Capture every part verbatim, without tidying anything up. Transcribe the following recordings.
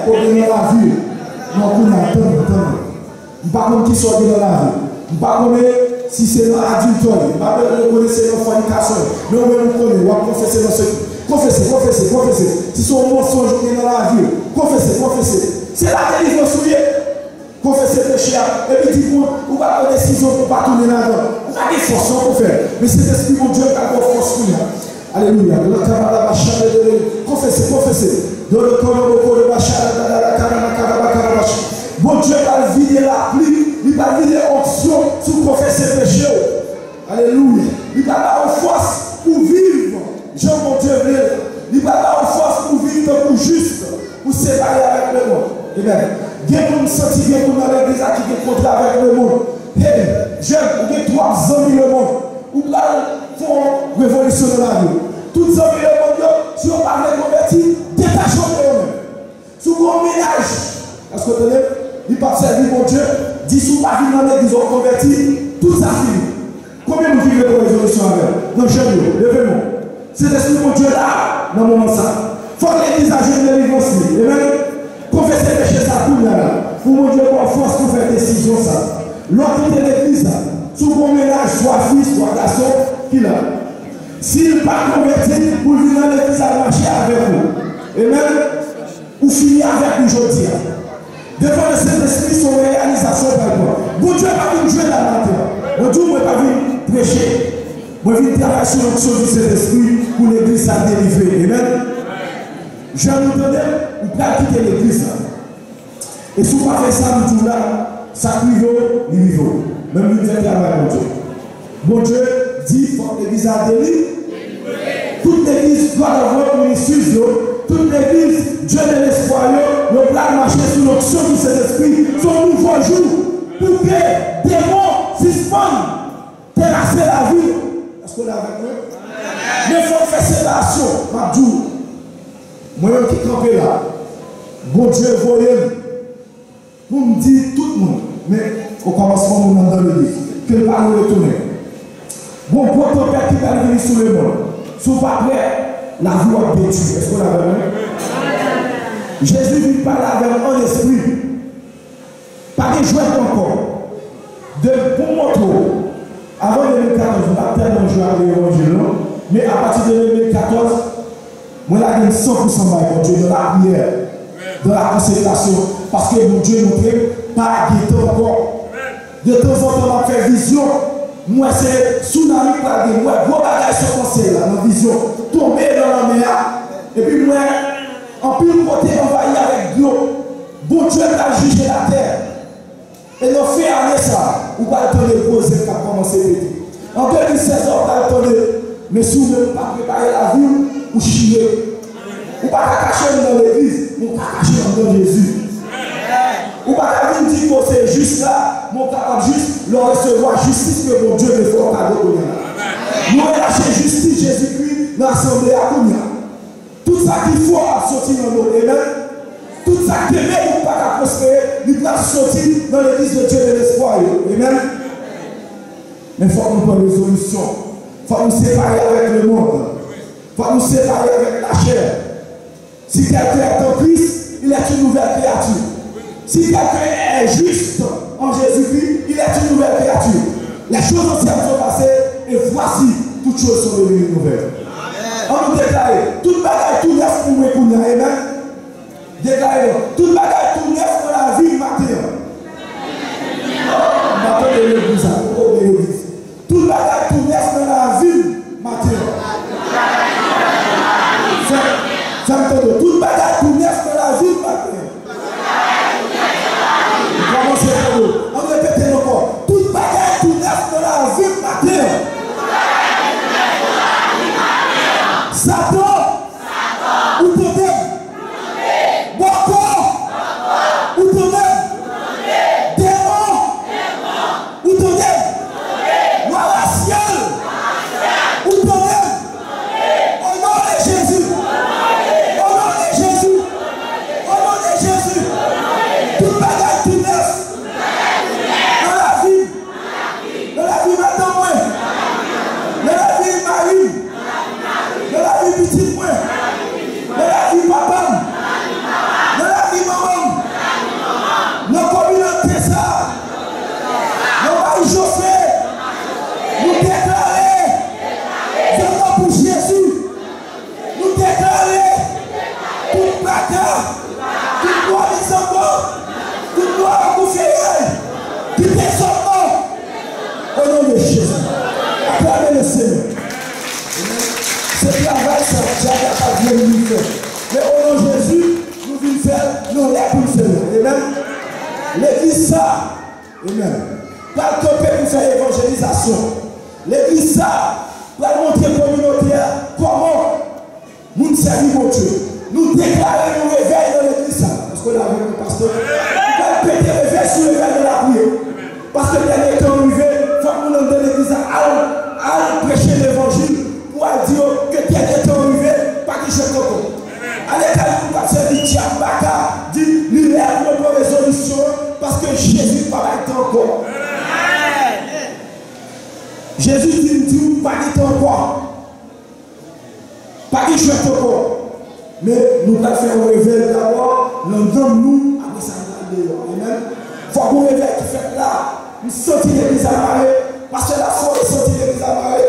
Ou gen nan lavi w. Non, kounye a, tann mwen, tann mwen. M pa konn kisa w gen nan lavi w. M pa konnen si se nan adiltè w ye. M pa konnen si se nan fònikasyon w ye. Men ou menm ou konnen, w ap konfese nan sekrè. Konfese, konfese, konfese. Si se yon mansonj ou gen nan lavi w, konfese, konfese. Se la delivrans ou ye. Konfese peche a, epi di pou ou pa pran desizyon pou pa tounen ladan. Ou pa gen fòs non pou fè l. Men Sentespri Bondye pral ba w fòs kounye a. Alelouya. Konfese, konfese. Bondye pral vide lapli, li pral vide onksyon sou konfese peche w. Alelouya. Li pral ba ou fòs pou viv jan Bondye vle l. Li pral ba ou fòs pou viv tankou jis, pou separe avèk lemonn. Amen. Gen moun m santi gen moun nan legliz la ki gen kontra avèk lemonn. Hey, jèn, ou gen twòp zanmi lemonn. Ou pral fè yon revolisyon nan lavi w. Tout zanmi lemonn yo, si yo pa vle konvèti, detache w de yo menm. Si w gen yon mennaj, èske w tande? Li p ap sèvi Bondye, di si w pa vin nan legliz w ap konvèti, tout sa fini. Konbyen moun ki vle pran rezolisyon avè m? Nan jèn yo, leve men w. Sentespri Bondye la, nan moman sa. Fòk legliz la jwenn delivrans li. Amen. Konfese peche sa kounye a la. Pou Bondye ba w fòs pou fè desizyon sa. Lè w kite legliz la, si w gen yon mennaj, swa fi, swa gason, ki la. Si l pa konvèti, pou l vin nan legliz la, l mache avèk ou. Amen. Ou fini avèk ou jodi a. Devan Sentespri se yon reyalizasyon w pral pran. Bondye pa vin jwe la maten an. Mwen di w, mwen pa vin preche. Mwen vin travay sou onksyon di Sentespri pou legliz sa delivre. Amen. Jèn, ou tande m, ou pral kite legliz la. E si w pa fè sa m di w la, sa k rive w, li rive w. Men m vin fè travay Bondye. Bondye di fòk legliz la delivre. Tout legliz God of Hope Ministries yo, tout legliz Dieu de l'espoir yo, yo pral mache sou lonksyon di Sentespri. Se yon nouvo jou pou ke demon sispann terase lavi nou. Èske w la avèk mwen? Men fò n fè separasyon, m ap di w. Mwen menm ki kanpe la, Bondye voye m pou m di tout moun, men okòmansman moun anndan legliz, ke l pa retounen. Gon gwo tanpèt ki pral vini sou lemonn. Si w pa prè, lavi w ap detwi. Èske w la avè mwen? Jezi vin pale avè m an espri. Pa gen jwèt ankò. De, pou m montre w, avan de mil katòz, m pa t tèlman jwe ak levanjil, non. Men apati de de mil katòz, mwen lage m san pou san bay Bondye nan lapriyè, nan lakonsekrasyon, paske Bondye montre m pa gen tan ankò. Detanzantan, m ap fè vizyon, m wè se sounami k pral gen, m wè gwo bagay sot nan syèl la, nan vizyon, tonbe nan lanmè a, epi m wè anpil kote anvayi avèk dlo. Bondye pral jije latè. E nan fen ane sa a, ou pral tande gwo zèk k ap kòmanse pete. An de mil sèz la, ou pral tande, men si ou menm ou pa prepare lavi w, ou chire. Ou pa ka kache anndan legliz, men ou ka kache anndan Jezi. Ou pa ka vin di ke w se jis la, men ou kapab jis lè w resevwa jistis ke Bondye vle fè w kado kounye a. Nou relache jistis Jezikri nan asanble a kounye a. Tout sa ki fo ap soti nan nou. Amen. Tout sa ki te mete ou pa ka pwospere, li pral soti nan legliz de Dieu de l'espoir yo. Amen. Men fòk nou pran rezolisyon. Fòk nou separe avèk lemonn. Fòk nou separe avèk lachè. Si quelqu'un est en Christ, il est une nouvelle créature. Si quelqu'un est juste en Jésus-Christ, il est une nouvelle créature. Les choses anciennes sont passées, et voici, toutes choses sont devenues nouvelles. An nou deklare, tout bagay tou nèf pou mwen kounye a, amen. Deklare non, tout bagay tou nèf nan lavi m maten an. M pa tande legliz la, m poko vin legliz. Tout bagay tou nèf nan lavi m maten an. Fè, fè m tande w. Tout bagay tou nèf nan lavi m maten an. M kòmanse tande w. Ann repete l ankò. Tout bagay tou nèf nan lavi m maten an. Satan, ou tande m? Bòkò, ou tande m? Demon, Tout nwa dezòd nan. Tout nwa kou feyèy. Kite zòt nan. O non de Jezi. Aklame le Senyè. Se travay sa, dyab la pa vle nou fè. Men o non Jezi, nou vin fè l, nou lè pou n fè l. Amen. Legliz sa, amen, pral kanpe pou fè evanjelizasyon. Legliz sa pral montre kominote a kòman moun sèvi Bondye. Nou deklare yon revèy nan legliz sa. Èske w la avè m, pastè? Nou pral pete revèy sou revèy nan lapriyè. Paske dènye tan rive, fòk moun anndan legliz la al, al preche levanjil pou al di yo ke dènye tan rive, pa gen jwèt ankò. Ale kay moun k ap sèvi dyab baka, di li lè pou yo pran rezolisyon, paske Jezi pa bay tan ankò. Jezi di m di w pa gen tan ankò. Pa gen jwèt ankò. Men nou pral fè yon revèy dabò nan nanm nou, apre sa nou pral deyò. Amen. Fòk yon revèy ki fèt la. M santi legliz la mare. Pastè Lafò, m santi legliz la mare.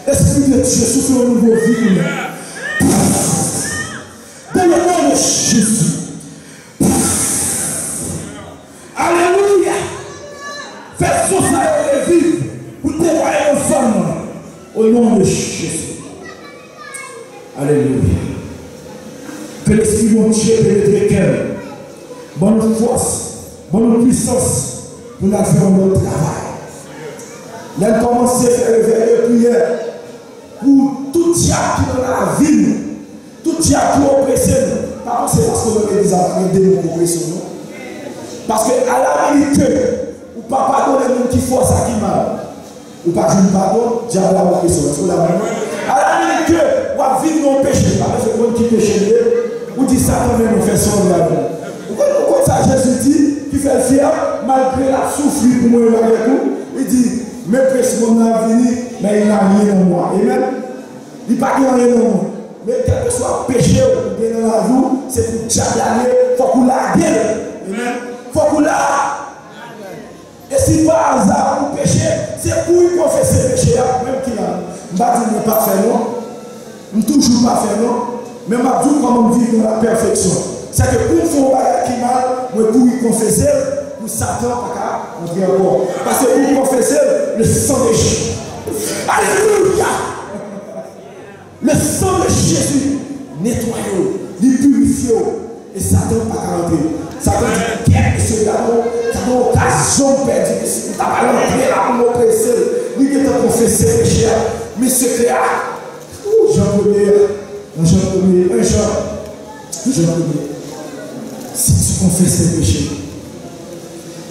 Espri de Dye, soufle yon nouvo vi kounye a. Dans le nom de Jésus. Alelouya. Fè son sa yo reviv pou temwaye nan zòn nan. O non de Jezi. Alelouya. Ke Lespri Bondye penetre kè nou. Ban nou fòs, ban nou pwisans pou n al fè yon lòt travay. Lè n kòmanse fè revèy de priyè pou tout dyab ki nan lavi nou, tout dyab ki oprese nou, pa panse paske w nan legliz la pa gen demon k oprese w, non. Paske alaminit ke ou pa padone moun ki fè w sa ki mal, ou pa jwenn padon, dyab la oprese w. Èske w dakò? Alaminit ke w ap viv nan yon peche, pa bezwen konn ki peche l ye, ou di Satan menm ou fè sa w vle avè l. Ou konn, ou konn sa Jezi di ki fè l fyè, malgre l ap soufri pou mwen menm avèk ou, li di, men prens mòn nan ap vini, men il n'a rien en moi. Amen. Li pa gen anyen nan mwen. Men kèlkeswa peche ou gen nan lavi w, se pou dyab la li ye, fòk ou lage l. Amen. Fòk ou la. E si pa aza ou peche, se pou w konfese peche a, ou menm ki la. M pa di mwen pafè non. M toujou pafè non. Men m ap di w kòman m viv nan lapèfeksyon. Sèke pou m fè yon bagay ki mal, mwen kouri konfese l pou Satan pa ka antre ankò. Paske pou w konfese l, le sang de Jésus. Alelouya! Le sang de Jésus netwaye w, li pirifye w, e Satan pa ka rantre. Satan di, kèt mesye, gade yon, gade yon okazyon m pèdi, mesye, m ta pral rantre la pou m oprese l. Li gentan konfese peche a. Men sekrè a, ou, Jan premye a, nan Jan premye, en Jan, Jan premye. Si tu confesses tes péchés,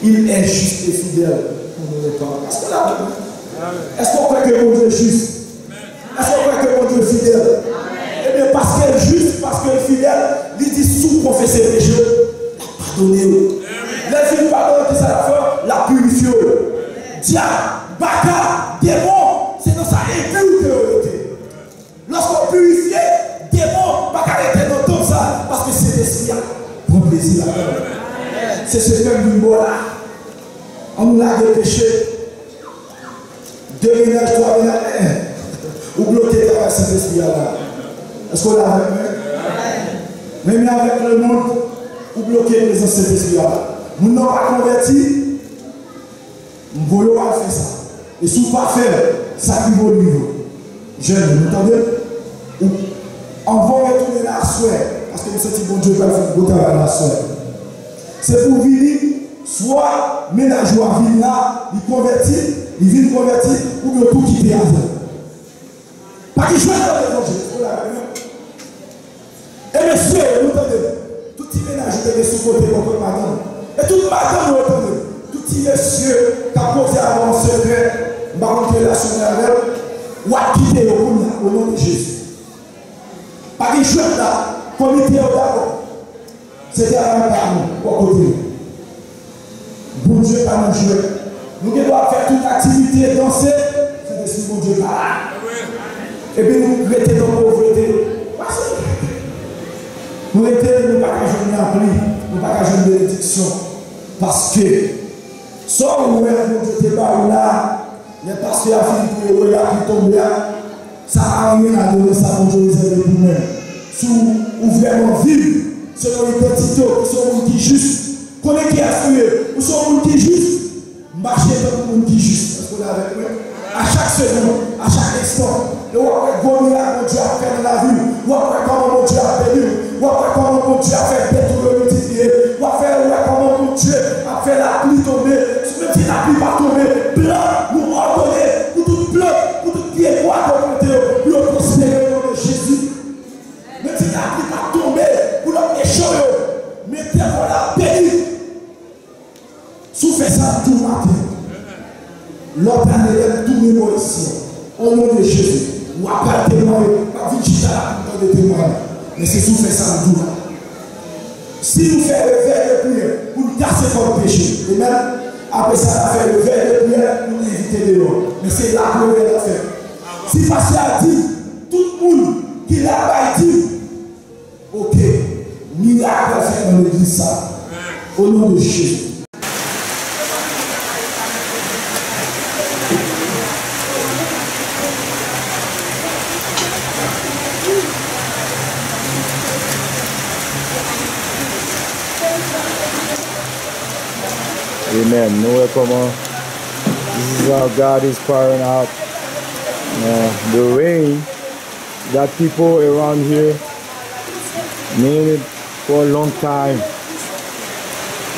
il est juste et fidèle pour nous répandre. Èske w la, èske w kwè ke Bondye jis? Èske w kwè ke Bondye fidèl? Ebyen, paske l jis, paske l fidèl, li di, si w konfese peche w, l ap padone w. Lè l fin padone w, kisa l ap fè? L ap pirifye w. Dyab, baka, demon, se nan sa enpi w te yo rete. Lòske w pirifye, demon pa ka rete nan tanp sa, paske Sentespri a pran plezi ladan l. Se sekrè m vin ba w la. Ann nou lage peche. De mennaj, twa mennaj, eh, eh. Ou bloke travay Sentespri a la. Èske w la avèk mwen? Menm avèk lemonn, ou bloke prezans Sentespri a la. Moun nan pa konvèti, m voye w al fè sa. E si w pa fè l, sa ki vo l rive w. Jèn, nou tande? Ou, anvan w retounen la aswè, paske m santi Bondye pral fè yon gwo travay la aswè. Se pou w vini, swa mennaj ou a vin la, li konvèti, li vin konvèti, oubyen w tou kite avè l. Pa gen jwèt nan levanjil, ou la menm. E mesye yo, nou tande m. Tout ti mennaj ou te gen sou kote bò kot madanm. E tout madanm yo, tande m. Tout ti mesye k ap koze avè w an sekrè, m pa konn ki relasyon w gen avè l, w ap kite yo kounye a, o non de Jezi. Pa gen jwèt la, komite yo dakò. Se travay pa nou, bò kote nou. Bondye pa nan jwèt. Nou gen dwa ap fè tout aktivite, danse, Sentespri Bondye pa la. Epi nou rete nan povrete. Pase. Nou rete, nou pa ka jwenn lapli, nou pa ka jwenn benediksyon. Paske, sa w wè Bondye te ba ou la, Lè pastè a fin priye, wè lapli tonbe a, sa pa anyen ladan l, sa Bondye rezève pou mwen. Si w, ou vrèman viv selon idantite w, ou se yon moun ki jis, konnen kiyès ou ye, ou se yon moun ki jis, mache tankou moun ki jis. Èske w la avèk mwen? A chak segonn, a chak enstan, e w ap wè gwo mirak Bondye ap fè nan lavi w. W ap wè kòman Bondye ap beni w. W ap wè kòman Bondye ap fè bèt ou yo miltipliye. W ap fè wè kòman Bondye ap fè lapli tonbe. Menm si lapli pa tonbe, plan nou òdone pou tout plant, pou tout pye bwa ke w plante yo, pou yo pwospere o non de Jezi. Menm si lapli pa tonbe pou lòt echon yo, men tè w la beni. Si w fè sa m di w maten, lè w pral lè m tounen bò isi a, o non de Jezi, w ap pral temwaye, w ap vin chita la pou w tande temwayaj. Men se si w fè sa m di w la. Si nou fè revèy de priyè pou n kase kòd peche, amen, apre sa n a fè revèy de priyè pou n envite deyò. Men se la pou revèy la fèt. Si pastè a di, tout moun ki la bay dim, oke, mirak pral fèt nan legliz sa. O non de Jezi. Amen. Nou wè kòman this is how God is pouring out uh, the rain that people around here needed for a long time.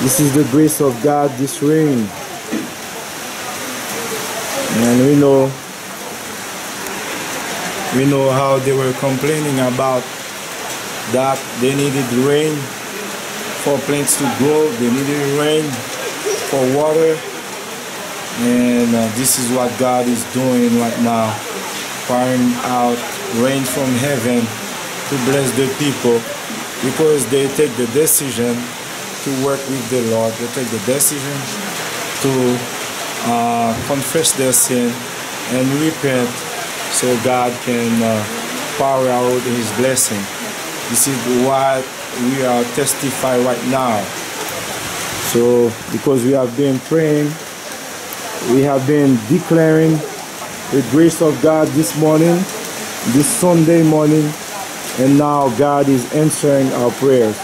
This is the grace of God, this rain. And we know, we know how they were complaining about that they needed rain for plants to grow, they needed rain for water. And uh, this is what God is doing right now, pouring out rain from heaven to bless the people because they take the decision to work with the Lord. They take the decision to uh, confess their sin and repent so God can uh, pour out His blessing. This is what we are testify right now. So, because we have been praying, we have been declaring the grace of God this morning, this Sunday morning, and now God is answering our prayers.